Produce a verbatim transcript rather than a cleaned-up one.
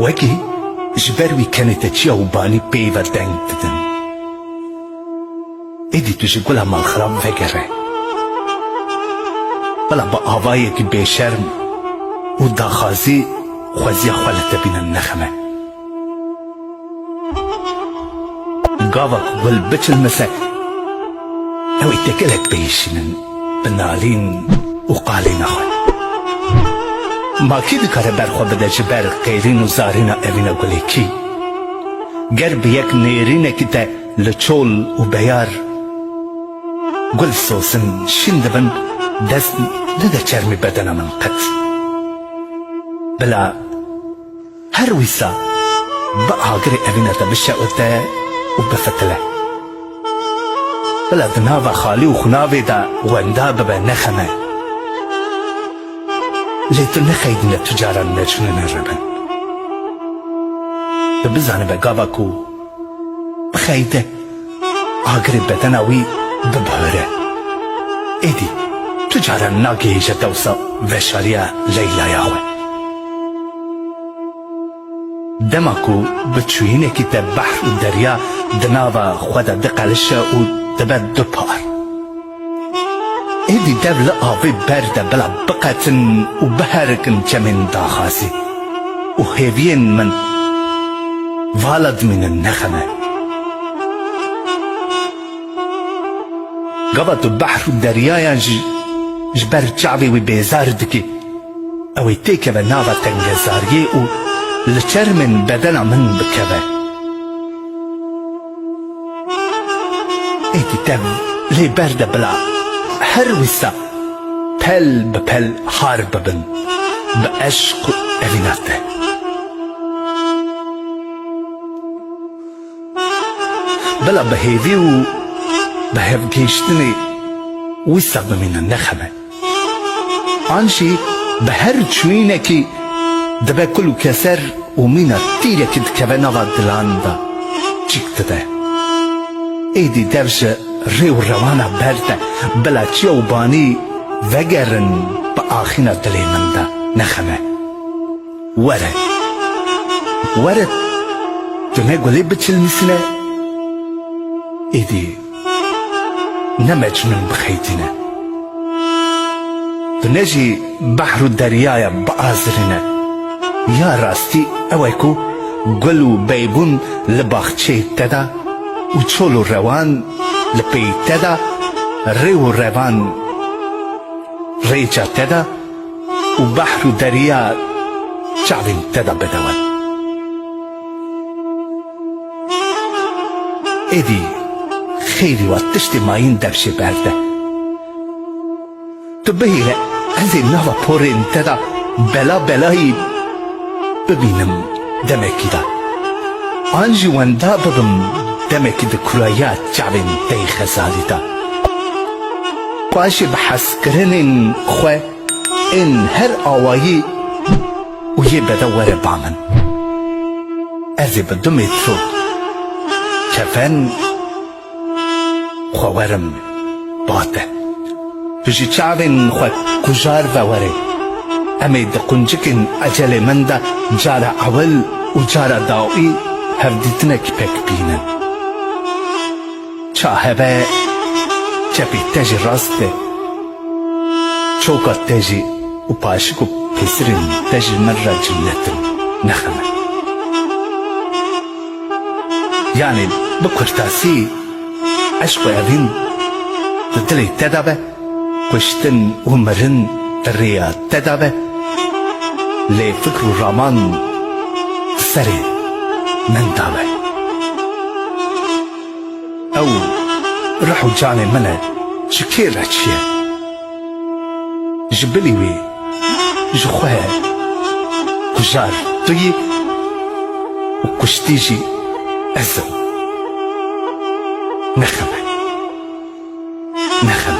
Wekî ji ber wî kenê te çiya û banî peyva deng didin. Êdî tu ji gula malxirab vegere. Bila bi avayekî bêşerm û daxwazî xweziya xwe li te bînin nexeme. Gava ku gul biçilmise, ew ê tekelek bihişînin bi nalîn û qalîna xwe. Ma kî dikare ber xwe bide ji ber qêrîn û zarîna evîna gulê kî? Ger bi yek nêrînekî te li çol û beyar gul sozin şîn dibin, dest nede çermê bedena min qet. Bila her wisa bi agirê evîna te bişewite û bifitile. Bila di nava xalî û xunavê de wenda bibe, nexeme. Lê tu nexeydîne tu caran Mecnûnê re bin. Tu bizanibe gava ku bixeyde, agirê bedena wî bibihire. Êdî tu caran nagihîje dewsa veşariya Leylaya xwe. Dema ku bi çûyînekî te behr û derya di nava xwe de diqelişe û dibe du par. Êdî dev li avê ber de bila biqetin û biherikin çemên daxazî û hêviyên min vala dimînin nexeme. Gava tu behr û deryayan jî ji ber çavê wî bêzar dikî, ew ê têkeve nava tengezariyê û li çermên bedena min bikeve. Êdî dev lê ber de bila her wisa pel bi pel har bibin bi eşq û evîna te. Bila bi hêvî û bi hevgihîştinê wisa bimînin nexeme. An jî bi her çûyînekî dibe kul û keser û mîna tîrekî dikeve nava dilan de, çîk dide. Êdî dev ji rê û rewana ber de bila çiya û banî vegerin bi axîna dilê min de, nexeme. Were. Were. Tu ne gulê biçilmîsine, êdî ne Mecnûn bixeytîne. Tu ne jî behr û deryaya biazirîne. Ya rastî ew e ku gul û beybûn li baxçeyê te de û çol û rewan li pêyî te de, rê û revan rêça te de û behr û derya çavên te de bedewe. Êdî xeyrî wa tiştê mayîn dev jê berde. Tu bihêle ez ê nava porên te de bela belayî bibînim demekî de. An jî wenda bibim demekî di kurayiya çavên te yê xezalî de. Paşê bi hezkirinên xwe ên her awayî û yê bede were ba min. Ez ê bi du mêtro kefen xwe werim ba te. Tu ji çavên xwe kujar ve were. Em ê di quncikên ecelê min de cara ewil û cara dawî hevdîtinekî pêk bînin. Ça hebe çepê te jî rast be. Çoka te jî û paşik û pêsirên te jî min re cinnet in, nexeme. Yanî bi kurtasî, eşq û evîn di dilê te de be, kuştin û mirin di rêya te de be, lê fikr û raman di serê min de be. Ew rih û canê min e, ji kê re çi ye? Ji bilî wî ji xwe kujar tu yî û kuştî jî ez im. Nexeme. Nexeme.